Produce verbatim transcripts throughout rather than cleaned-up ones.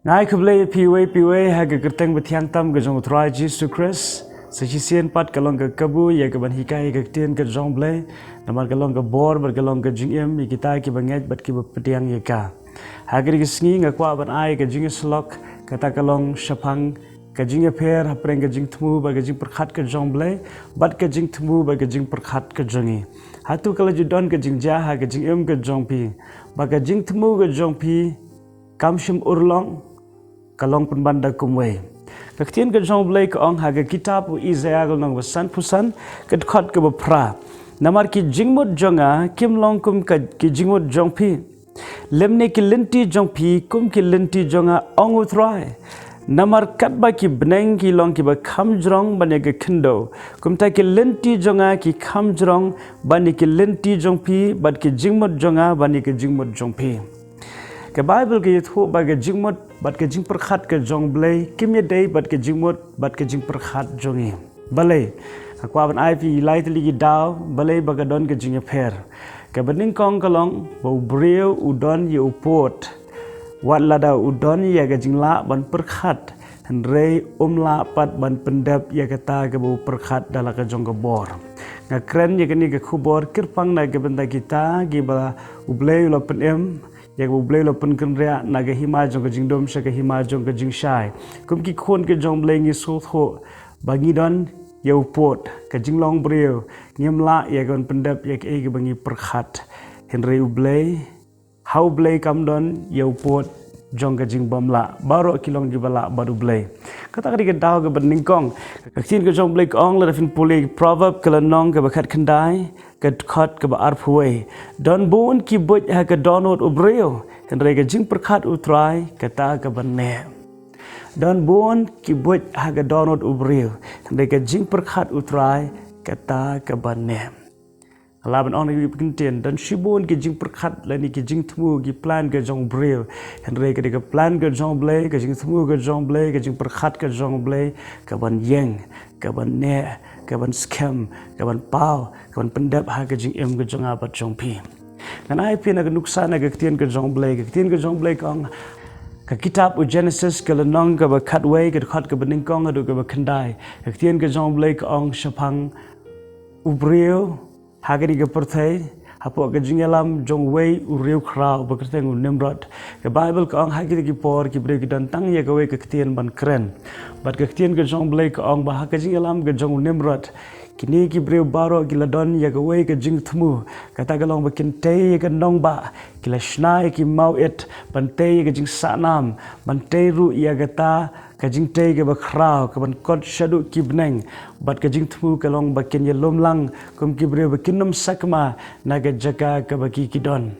Ngai khublei phi wei phi wei ha ka kyrteng bathiang tam ka jong u Trai Jisu Khrist. Sa shisien pat ka long ka kabu ïa ka ban hikai ka ktien ka jong Blei. Namar ka long ka bor bad ka long ka jingim ïa kita ki bangeit bad ki bapdiang ïa ka. Ha ka ri ka sngi nga kwah ban ai ka jingïasyllok kata ka long shaphang ka jingïapher hapdeng ka jingthmu bad ka jingpyrkhat ka jong Blei bad ka jingthmu bad ka jingpyrkhat ka jong ngi. Hato ka la ju don ka jingjia ha ka jingim ka jong phi ba ka jingthmu ka jong phi kam shym urlong? Ka long pynban da kumwei. Ka ktien ka jong Blei ka ong ha ka kitab u Isaïah ka long ba san phew san ka dkhot ka ba phra. Namar ki jingmut jong nga kim long kum ka ki jingmut jong phi. Lymne ki lynti jong phi kum ki lynti jong nga, ong u Trai. Namar katba ki bneng ki long ki ba kham jrong ban ïa ka khyndew, kumta ki lynti jong nga ki kham jrong ban ïa ki lynti jong phi bad ki jingmut jong nga ban ïa ki jingmut jong phi. Ka Baibl ka ïathuh ba ka jingmut bad ka jingpyrkhat ka jong Blei kim ïadei bad ka jingmut bad ka jingpyrkhat jong ngi. Balei? Nga kwah ban ai phi lai tylli ki daw balei ba ka don ka jingïapher. Ka banyngkong ka long ba u briew u don ïa u pud, wat lada u don ïa ka jinglah ban pyrkhat, hynrei um lah pat ban pyndep ïa kata kaba u pyrkhat da la ka jong ka bor. Nga kren ïa kane ka khubor kyrpang na ka bynta kita kiba U Blei u la pynim, ïa kaba U Blei u la pynkynriah na ka hima jong ka jingdum sha ka hima jong ka jingshai. Kum ki khun ka jong Blei ngi sngewthuh ba ngi don ïa u pud, ka jinglong briew, ngim lah ïa ka ban pyndep ïa kaei kaba ngi pyrkhat. Hynrei U Blei, ha U Blei kam don ïa u pud jong ka jingbymlah. Baroh ki long kiba lah bad U Blei. Kata ka dei ka daw ka banyngkong. Ka ktien ka jong Blei ka ong, lada phin pule Proverb ka lynnong kaba khatkhyndai ka dkhot kaba arphew wei. Don bun ki buit ha ka dohnud u briew, hynrei ka jingpyrkhat u Trai kata kaba neh. Don bun ki buit ha ka dohnud u briew, hynrei ka jingpyrkhat u Trai kata kaba neh. Nga lah ban ong na kiwei pat ki ktien, don shibun ki jingpyrkhat lane ki jingthmu, ki plan ka jong u briew. Hynrei ka dei ka plan ka jong Blei, ka jingthmu ka jong Blei, ka jingpyrkhat ka jong Blei, ka ban ïeng, ka ban neh, ka ban skhem, ka ban paw, ka ban pyndep ha ka jingim ka jong nga bad jong phi. Ngan ai phi na ka nuksa na ka ktien ka jong Blei, ka ktien ka jong Blei ka ong, ka kitab u Genesis ka lynnong kaba khatwei ka dkhot kaba nyngkong haduh kaba khyndai. Ka ktien ka jong Blei ka ong shaphang u briew ha kane ka pyrthei, hapoh ka jingïalam jong uwei u riewkhraw ba kyrteng u Nimrod. Ka Baibl ka ong ha kita ki por ki briew ki don tang ïa kawei ka ktien ban kren. Bad ka ktien ka jong Blei ka ong ba ha ka jingïalam ka jong u Nimrod, kine ki briew baroh ki la don ïa kawei ka jingthmu, kata ka long ba kin tei ïa ka nongbah, ki la shna ïa ki mawit ban tei ïa ka jingsahnam, ban tei ruh ïa kata ka jingtei kaba khraw, ka ban kot shaduh ki bneng, bad ka jingthmu ka long ba kin ïalum lang kum ki briew ba kin ym sakma na ka jaka kaba ki ki don.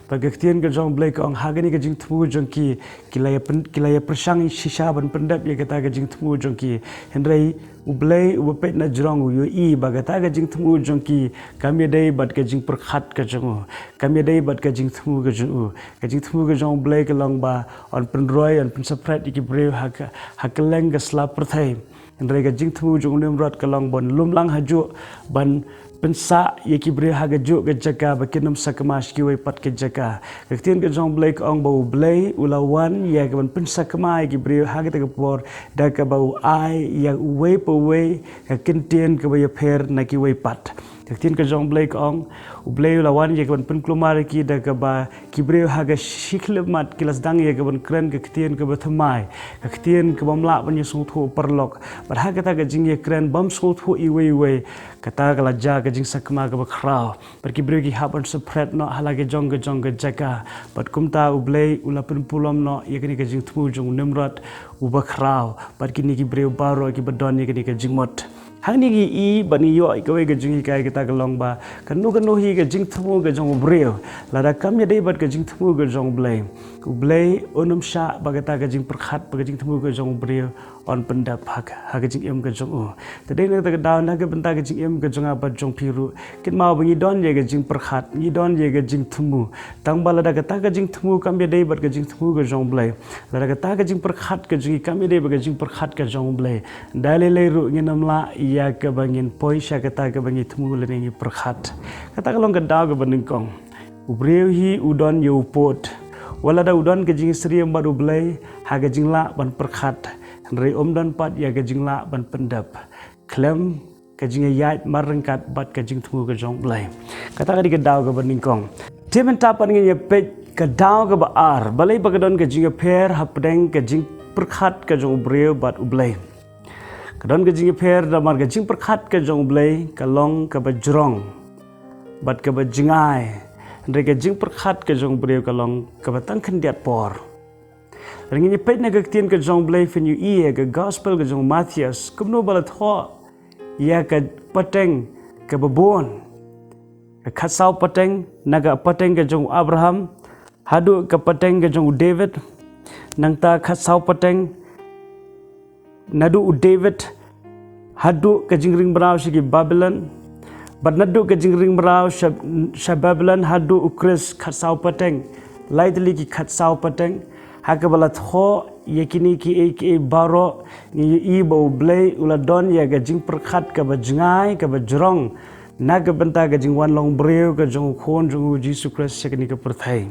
Bad ka ktien ka jong Blei ka ong ha kane ka jingthmu jong ki, ki la ïa pyn-, ki la ïa pyrshang shisha ban pyndep ïa kata ka jingthmu jong ki. Hynrei U Blei uba peit na jrong u ïohi ba kata ka jingthmu jong ki kam ïadei bad ka jingpyrkhat ka jong u, kam ïadei bad ka jingthmu ka jong u. Ka jingthmu ka jong U Blei ka long ba un pynroi, un pynsaphriang ïa ki briew ha ka, ha kylleng ka sla pyrthei. Hynrei ka jingthmu jong u Nimrod ka long ban lum lang hajuh, ban pynsah ïa ki briew ha kajuh ka jaka ba kin ym sakma sha kiwei pat ki jaka. Ka ktien ka jong U Blei ka ong ba U Blei u la wan ïa ka ban pynsakma ïa ki briew ha kata ka por, da kaba u ai ïa uwei pa uwei ka ktien kaba ïapher na kiwei pat. Ka ktien ka jong U Blei ka ong, U Blei u la wan ïa ka ban pynkulmar ïa ki da kaba ki briew ha ka shi khyllipmat ki la sdang ïa ka ban kren ka ktien kaba thymmai, ka ktien kaba ym lah ban ïasngewthuh paralok. Bad ha kata ka jingïakren bym sngewthuh iwei iwei, kata ka la jia ka jingsakma kaba khraw. Bad ki briew ki hap ban saphriang noh ha la ka jong ka jong ka jaka. Bad kumta U Blei u la pynpulom noh ïa kane ka jingthmu jong u Nimrod uba khraw bad kine ki briew baroh kiba don ïa kane ka jingmut. Hangne ngi i bad ngi ïoh ïa kawei ka jinghikai, kata ka long ba kano kano hi ka jingthmu ka jong u briew, lada kam ïadei bad ka jingthmu ka jong U Blei, U Blei un ym shah ba kata ka jingpyrkhat, ba ka jingthmu ka jong u briew un pyndep ha ka, ha ka jingim ka jong u. Te dei na kata ka daw na ka bynta ka jingim ka jong nga bad jong phi ruh, kynmaw ba ngi don ïa ka jingpyrkhat, ngi don ïa ka jingthmu. Tang ba lada kata ka jingthmu kam ïadei bad ka jingthmu ka jong U Blei, lada kata ka jingpyrkhat ka jong ngi kam ïadei bad ka jingpyrkhat ka jong U Blei, da lei lei ruh ngin ym lah ïa kaba ngin poi sha kata kaba ngi thmu lane ngi pyrkhat. Kata ka long ka daw kaba nyngkong. U briew hi u don ïa u pud. Wat lada u don ka jingsyriem bad U Blei ha ka jinglah ban pyrkhat, hynrei um don pat ïa ka jinglah ban pyndep khlem ka jingïaid marryngkat bad ka jingthmu ka jong U Blei. Kata ka dei ka daw kaba nyngkong. Te mynta pat ngin ïa peit ka daw kaba ar, balei ba ka don ka jingïapher hapdeng ka jingpyrkhat ka jong u briew bad U Blei. Ka don ka jingïapher namar ka jingpyrkhat ka jong U Blei ka long kaba jrong bad kaba jngai, hynrei ka jingpyrkhat ka jong u briew ka long kaba tang khyndiat por. Lada ngin ïa peit na ka ktien ka jong U Blei, phin ïohi ïa ka gospel ka jong u Mathaios kumno ba la thoh ïa ka pateng kaba bun. Ka khatsaw pateng, na ka pateng ka jong u Abraham haduh ka pateng ka jong u David. Nangta khatsaw pateng naduh u David haduh ka jingring mraw sha ki Babylon. Bad naduh ka jingring mraw sha, sha Babylon haduh u Khrist, khatsaw pateng, lai tylli ki khatsaw pateng. Ha kaba la thoh ïa kine kiei kiei baroh, ngi ïohi ba U Blei u la don ïa ka jingpyrkhat kaba jngai, kaba jrong na ka bynta ka jingwan long briew ka jong u Khun jong u Jisu Khrist sha kane ka pyrthei.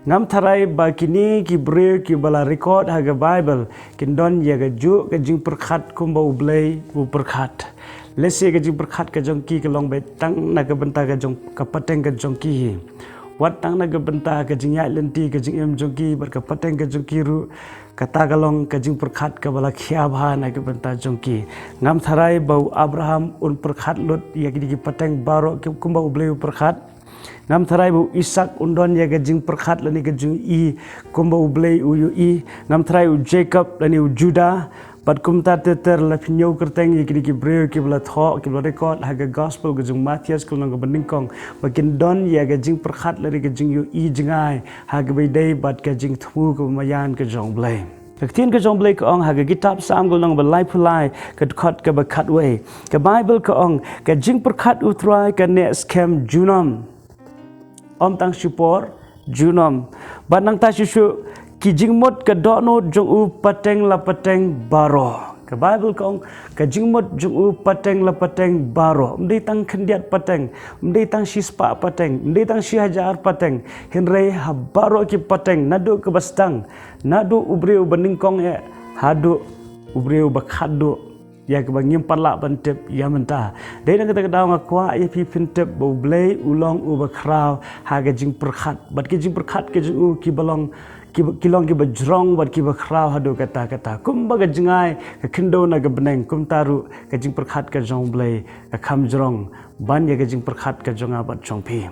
Ngam tharai ba kine ki briew kiba la record ha ka Bible kin don ïa kajuh ka jingpyrkhat kumba U Blei u pyrkhat. Lehse ka jingpyrkhat ka jong ki ka long beit tang na ka bynta ka jong ka pateng ka jong ki hi. Wat tang na ka bynta ka jingïaid lynti ka jingim jong ki bad ka pateng ka jong ki ruh, kata ka long ka jingpyrkhat kaba la khia bha na ka bynta jong ki. Ngam tharai ba u Abraham un pyrkhat lut ïa kine ki pateng baroh ki, kumba U Blei u pyrkhat. Ngam tharai ba u Isak un don ïa ka jingpyrkhat lane ka jingïohi kumba U Blei u ïohi. Ngam tharai u Jacob lane u Judah bad kumta ter ter. La phin ïoh kyrteng ïa kine ki briew kiba la thoh, kiba la record ha ka gospel ka jong u Mathaios ka lynnong kaba nyngkong, ba kin don ïa ka jingpyrkhat lane ka jingïohi jngai ha kaba ïadei bad ka jingthmu kaba maïan ka jong U Blei. Ka ktien ka jong U Blei ka ong ha ka kitab Salm ka lynnong ba laiphew lai, ka dkhot kaba khatwei, ka Bible ka ong, ka jingpyrkhat U Trai ka neh skhem junom. Ym tang shipor, junom. Bad nangta shuh shuh, ki jingmut ka dohnud jong u pateng la pateng baroh. Ka Bible ka ong, ka jingmut jong u pateng la pateng baroh. Ym dei tang khyndiat pateng, ym dei tang shispah pateng, ym dei tang shihajar pateng. Hynrei ha baroh ki pateng, naduh kaba sdang, naduh u briew ba nyngkong eh haduh u briew ba khatduh, ïa kaba ngim pat lah ban tip ïa mynta. Dei na kata ka daw nga kwah ïa phi phin tip ba U Blei u long uba khraw ha ka jingpyrkhat. Bad ki jingpyrkhat ka jong u kiba long, kiba, ki long kiba jrong bad kiba khraw haduh katta katta. Kumba ka jngai ka khyndew na ka bneng, kumta ruh ka jingpyrkhat ka jong U Blei ka kham jrong ban ïa ka jingpyrkhat ka jong nga bad jong phi.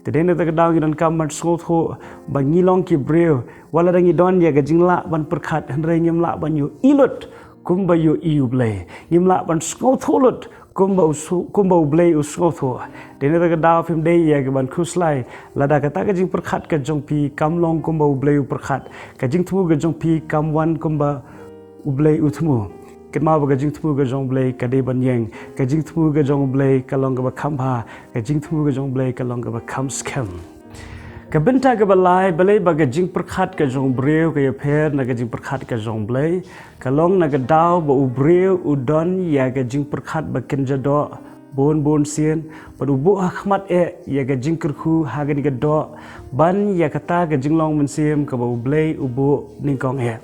Te dei na kata ka daw ngi donkam ban sngewthuh ba ngi long ki briew, wat lada ngi don ïa ka jinglah ban pyrkhat, hynrei ngim lah ban ïohi lut kumba ïohi U Blei. Ngim lah ban sngewthuh lut kumba u su-, kumba U Blei u sngewthuh. Dei na kata ka daw phim dei ïa ki ban khuslai lada kata ka jingpyrkhat ka jong phi kam long kumba U Blei u pyrkhat. Ka jingthmu ka jong phi kam wan kumba U Blei u thmu. Kynmaw ba ka jingthmu ka jong U Blei ka dei ban ïeng. Ka jingthmu ka jong U Blei ka long kaba kham bha. Ka jingthmu ka jong U Blei ka long kaba kham skhem. Ka bynta kaba lai, balei ba ka jingpyrkhat ka jong u briew ka ïapher na ka jingpyrkhat ka jong U Blei, ka long na ka daw ba u briew u don ïa ka jingpyrkhat ba kynja doh bun bun sien, bad u buh ha khmat eh ïa ka jingkyrkhu ha kane ka doh ban ïa kata ka jinglong mynsiem kaba U Blei u buh nyngkong eh.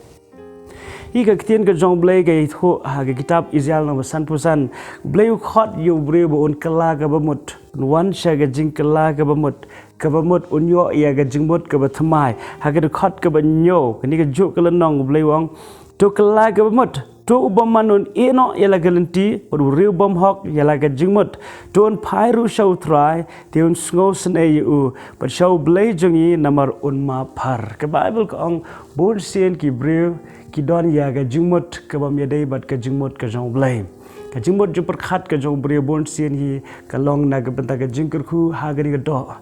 Hi ka ktien ka jong U Blei ka ïathuh ha ka kitab Isaiah lynnong ba sanphew san. U Blei u khot ïa u briew ba un kylla kaba mut, un wan sha ka jingkylla kaba mut, kaba mut un ïoh ïa ka jingmut kaba thymmai. Ha ka dkhot kaba hynñiew, kane kajuh ka lynnong U Blei u ong, to kylla kaba mut, to u bymman un ïehnoh ïa la ka lynti, bad u riew bymhok ïa la ka jingmut. To un phai ruh sha U Trai, te un sngewsynei ïa u, bad sha U Blei jong ngi namar un map phar. Ka Bible ka ong, bun sien ki briew ki don ïa ka jingmut kaba ym ïadei bad ka jingmut ka jong U Blei. Ka jingmut jingpyrkhat ka jong u briew bun sien hi ka long na ka bynta ka jingkyrkhu ha kane ka doh.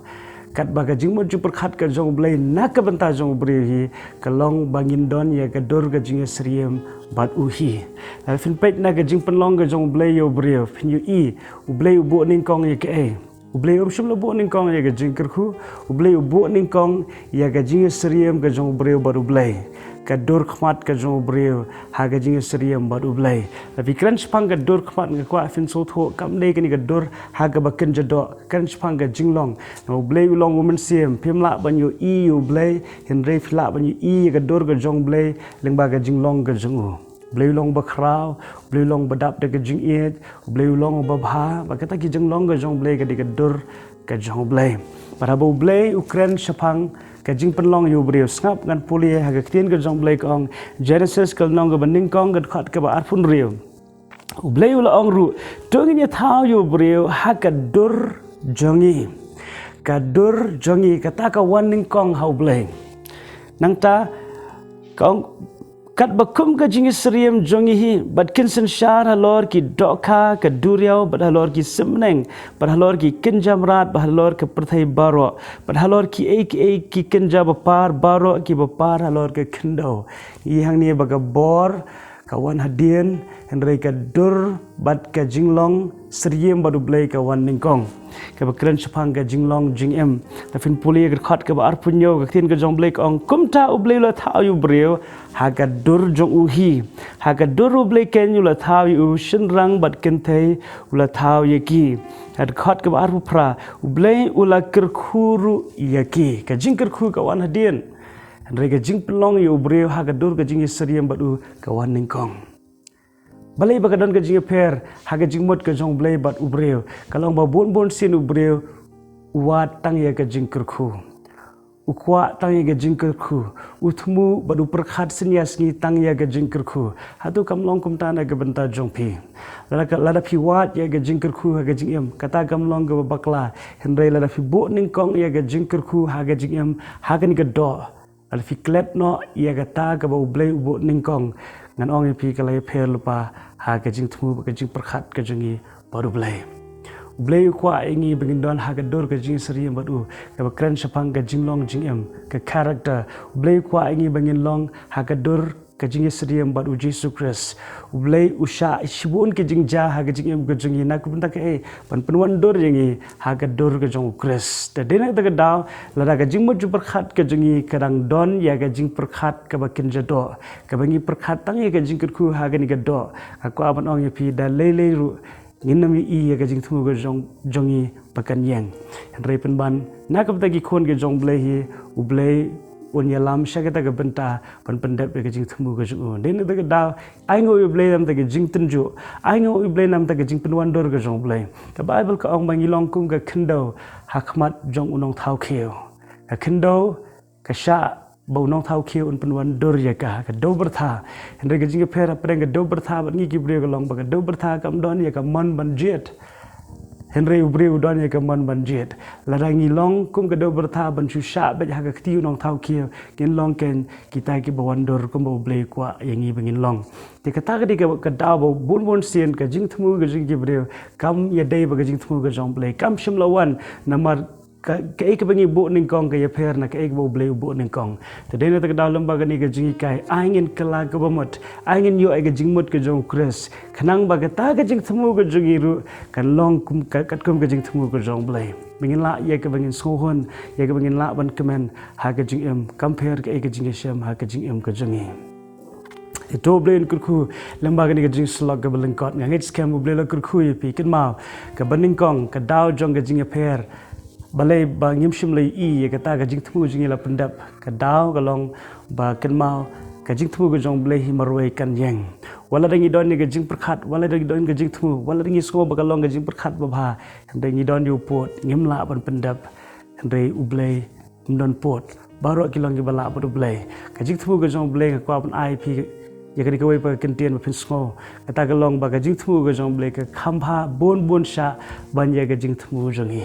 Katba ka jingmut jingpyrkhat ka jong U Blei na ka bynta jong u briew hi ka long ba ngin don ïa ka dur ka jingïasyriem bad u hi. Lada phin peit na ka jingpynlong ka jong U Blei ïa u briew, phin ïohi U Blei u buh nyngkong ïa kaei? U Blei um shym la buh nyngkong ïa ka jingkyrkhu, U Blei u buh nyngkong ïa ka jingïasyriem ka jong u briew bad U Blei. Ka dur khmat ka jong u briew ha ka jingïasyriem bad U Blei. Lada phi kren shaphang ka dur khmat nga kwah phin sngewthuh kam dei kane ka dur ha kaba kynja doh, kren shaphang ka jinglong. Na U Blei u long u mynsiem, phim lah ban ïohi ïa U Blei, hynrei phi lah ban ïohi ïa ka dur ka jong U Blei lyngba ka jinglong ka jong u. U Blei u long uba khraw, U Blei u long uba dap da ka jingïeit, U Blei u long uba bha, bad kata ki jinglong ka jong U Blei ka dei ka dur ka jong U Blei. Bad haba U Blei u kren shaphang ka jingpynlong ïa u briew, sngap ngan pule ha ka ktien ka jong U Blei, ka ong, Genesis ka lynnong kaba nyngkong ka dkhot kaba arphew hynriew. U Blei u la ong ruh, to ngin ïathaw ïa u briew ha ka dur jong ngi. Ka dur jong ngi, kata ka wan nyngkong ha U Blei. Nangta ka ong, katba kum ka jingïasyriem jong ngi hi, bad kin synshar halor ki dohkha ka duriaw, bad halor ki symneng, bad halor ki kynja mrad, bad halor ka pyrthei baroh, bad halor kiei kiei ki kynja bapar baroh kiba par halor ka khyndew. Ngi hangne ba ka bor ka wan hadien, hynrei ka dur bad ka jinglong syriem bad U Blei ka wan nyngkong. Kaba kren shaphang ka jinglong jingim. Lada phin pule ka dkhot kaba arphew hynñiew, ka ktien ka jong U Blei ka ong, kumta U Blei u la thaw ïa u briew ha ka dur jong u hi. Ha ka dur U Blei keiñ u la thaw ïa u, shynrang bad kynthei u la thaw ïa ki. Ha ka dkhot kaba arphew phra, U Blei u la kyrkhu ruh ïa ki. Ka jingkyrkhu ka wan hadien. Hynrei ka jingpynlong ïa u briew ha ka dur ka jingïasyriem bad u ka wan nyngkong. Balei ba ka don ka jingïapher ha ka jingmut ka jong U Blei bad u briew? Ka long ba bun bun sien u briew u wad tang ïa ka jingkyrkhu. U kwah tang ïa ka jingkyrkhu. U thmu bad u pyrkhat synñia sngi tang ïa ka jingkyrkhu. Hato kam long kumta na ka bynta jong phi? Lada ka, lada phi wad ïa ka jingkyrkhu ha ka jingim, kata kam long kaba bakla. Hynrei lada phi buh nyngkong ïa ka jingkyrkhu ha ka jingim, ha kane ka doh, lada phi klet noh ïa kata kaba U Blei u buh nyngkong, ngan ong ïa phi ka la ïapher lypa ha ka jingthmu bad ka jingpyrkhat ka jong ngi bad U Blei. U Blei u kwah ïa ngi ba ngin don ha ka dur ka jingïasyriem bad u, kaba kren shaphang ka jinglong jingim, ka character. U Blei u kwah ïa ngi ba ngin long ha ka dur ka jingïasyriem bad U Jisu Khrist. U Blei u shah shibun ka jingjia ha ka jingim ka jong ngi, na ka bynta kaei? Ban pynwandur ïa ngi ha ka dur ka jong U Khrist. Te dei na kata ka daw, lada ka jingmut jingpyrkhat ka jong ngi ka dang don ïa ka jingpyrkhat kaba kynja doh, kaba ngi pyrkhat tang ïa ka jingkyrkhu ha kane ka doh, nga kwah ban ong ïa phi, da lei lei ruh ngin ym ïohi ïa ka jingthmu ka jong, jong ngi ba kan ïeng. Hynrei pynban, na ka bynta ki khun ka jong U Blei hi, U Blei un ïalam sha kata ka bynta ban pyndep ïa ka jingthmu ka jong u. Dei na kata ka daw, ai nguh ïa U Blei namar ka jingtynjuh, ai nguh ïa U Blei namar ka jingpynwandur ka jong U Blei. Ka Baibl ka ong ba ngi long kum ka khyndew ha khmat jong u nongthaw khiew. Ka khyndew ka shah ba u nongthaw khiew un pynwandur ïa ka, ka dew byrtha. Hynrei ka jingïapher hapdeng ka dew byrtha bad ngi ki briew ka long ba ka dew byrtha kam don ïa ka mon ban jied. Hynrei u briew u don ïa ka mon ban jied. Lada ngi long kum ka dew byrtha ban shu shah beit ha ka kti u nongthaw khiew, ngin long keiñ kita kiba wandur kumba U Blei u kwah ïa ngi ba ngin long. Te kata ka dei ka, ka daw ba bun bun sien ka jingthmu ka jong ki briew kam ïadei bad ka jingthmu ka jong U Blei, kam shym la wan namar ka, kaei kaba ngi buh nyngkong ka ïapher na kaei kaba U Blei u buh nyngkong. Te dei na kata ka daw lyngba kane ka jinghikai, ai ngin kylla kaba mut, ai ngin ïoh ïa ka jingmut ka jong U Khrist, khnang ba kata ka jingthmu ka jong ngi ruh kan long kum ka, katkum ka jingthmu ka jong U Blei. Ba ngin lah ïa kaba ngin sngewhun, ïa kaba ngin lah ban kmen ha ka jingim, kam pher kaei ka jingïashem ha ka jingim ka jong ngi. Ïa to U Blei un kyrkhu lyngba kane ka jingsyllok kaba lyngkot. Nga ngeit skhem U Blei u la kyrkhu ïa phi. Kynmaw, kaba nyngkong, ka daw jong ka jingïapher, balei ba ngim shym la ïohi ïa kata ka jingthmu jong ngi la pyndep? Ka daw ka long ba kynmaw, ka jingthmu ka jong U Blei hi marwei kan ïeng. Wat la da ngi don ïa ka jingpyrkhat, wat la da ngi don ka jingthmu, wat la da ngi sngew ba ka long ka jingpyrkhat babha, hynrei ngi don ïa u pud, ngim lah ban pyndep. Hynrei U Blei um don pud. Baroh ki long kiba lah bad U Blei. Ka jingthmu ka jong U Blei nga kwah ban ai phi ïa kane kawei pat ka kyntien ba phin sngew. Kata ka long ba ka jingthmu ka jong U Blei ka kham bha bun bun shah ban ïa ka jingthmu jong ngi.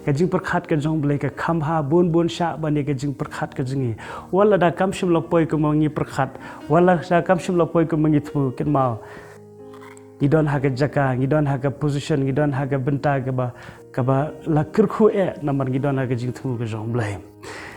Ka jingpyrkhat ka jong U Blei ka kham bha bun bun shah ban ïa ka jingpyrkhat ka jong ngi. Wat la da kam shym la poi kumba ngi pyrkhat, wat la da kam shym la poi kumba ngi thmu, kynmaw, ngi don ha ka jaka, ngi don ha ka position, ngi don ha ka bynta kaba, kaba la kyrkhu eh namar ngi don ha ka jingthmu ka jong U Blei.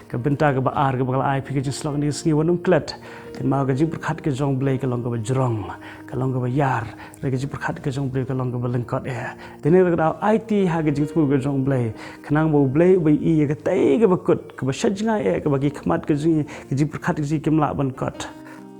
Ka bynta kaba ar kaba nga la ai phi ka jingsyllok kane ka sngi, wat nym klet. Kynmaw ka jingpyrkhat ka jong U Blei ka long kaba jrong, ka long kaba ïar, hynrei ka jingpyrkhat ka jong U Blei ka long kaba lyngkot eh. Te ngi ruh ka dei aiti ha ka jingthmu ka jong U Blei. Khnang ba U Blei uba ïohi ïa katei kaba kut, kaba sha jngai eh, kaba ki khmat ka jong ngi, ka jingpyrkhat ka jong ngi kim lah ban kot,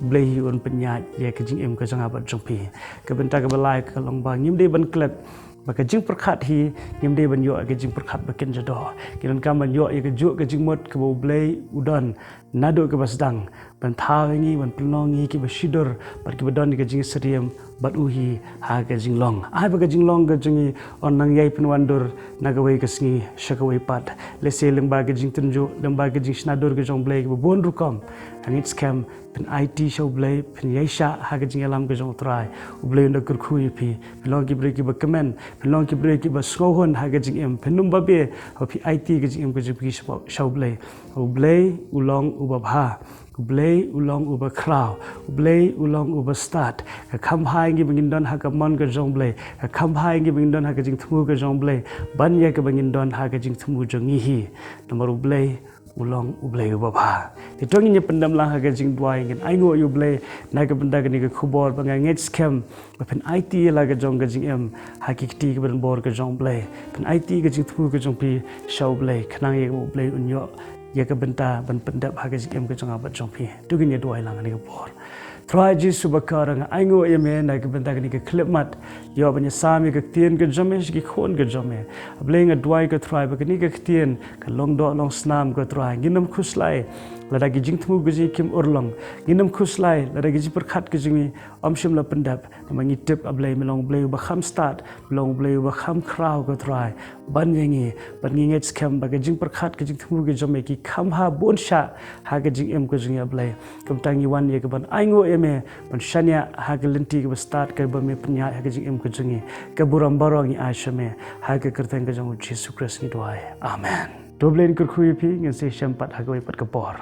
U Blei hi un pynïaid ïa ka jingim ka jong nga bad jong phi. Ka bynta kaba lai ka long ba ngim dei ban klet ba ka jingpyrkhat hi, ngim dei ban ïoh ïa ka jingpyrkhat ba kynja doh. Ngi donkam ban ïoh ïa kajuh ka jingmut kaba U Blei u don naduh kaba sdang ban thaw ïa ngi, ban pynlong ïa ngi kiba shidur bad kiba don ïa ka jingsyriem bad u hi ha ka jinglong. Ai ba ka jinglong ka jong ngi un nang ïai pynwandur na kawei ka sngi sha kawei pat. Lehse lyngba ka jingtynjuh, lyngba ka jingshna dur ka jong U Blei kiba bun rukom, nga ngeit skhem phin aiti sha U Blei, phin ïaishah ha ka jingïalam ka jong U Trai. U Blei un da kyrkhu ïa phi. Phin long ki briew kiba kmen, phin long ki briew kiba sngewhun ha ka jingim. Phin ym babe haba phi aiti ka jingim ka jong phi sha U Blei. U Blei u long uba bha, U Blei u long uba khraw, U Blei u long uba stad. Ka kham bha ïa ngi ba ngin don ha ka mon ka jong U Blei, ka kham bha ïa ngi ba ngin don ha ka jingthmu ka jong U Blei ban ïa kaba ngin don ha ka jingthmu jong ngi hi. Namar U Blei u long U Blei uba bha. Te to ngin ïa pyndem lang ha ka jingduwai, ngin ainguh ïa U Blei na ka bynta kane ka khubor ba nga ngeit skhem ba phin aiti ïa la ka jong ka jingim ha ki kti kiba donbor ka jong U Blei. Phin aiti ka jingthmu ka jong phi sha U Blei, khnang ïa kaba U Blei un ïoh ïa ka bynta ban pyndep ha ka jingim ka jong nga bad jong phi. To ngin ïa duwai lang ha kane ka por. Trai Jisu bakhuid, nga ainguh ïa me na ka bynta kane ka khyllipmat, ïoh ban ïasam ïa ka ktien ka jong me sha ki khun ka jong me. A Blei, nga duwai ko Trai ba kane ka ktien kan long doh long snam ko Trai. Ngin ym khuslai lada ki jingthmu ka jong ngi kim urlong. Ngin ym khuslai lada ki jingpyrkhat ka jong ngi ym shym la pyndep. Namar ngi tip A Blei, me long U Blei uba kham stad, me long U Blei uba kham khraw ko Trai ban ïa ngi. Bad ngi ngeit skhem ba ka jingpyrkhat ka jingthmu ka jong me ki kham bha bun shah ha ka jingim ka jong ngi A Blei. Kumta ngi wan ïa ka ban ainguh ïa me ban shaniah ha ka lynti kaba stad kaba me pynïaid ha ka jingim ka jong ngi. Ka burom baroh ngi ai sha me, ha ka kyrteng ka jong U Jisu Khrist ngi duwai. Amen. To U Blei un kyrkhu ïa phi, ngin sa ïashem pat ha kawei pat ka por.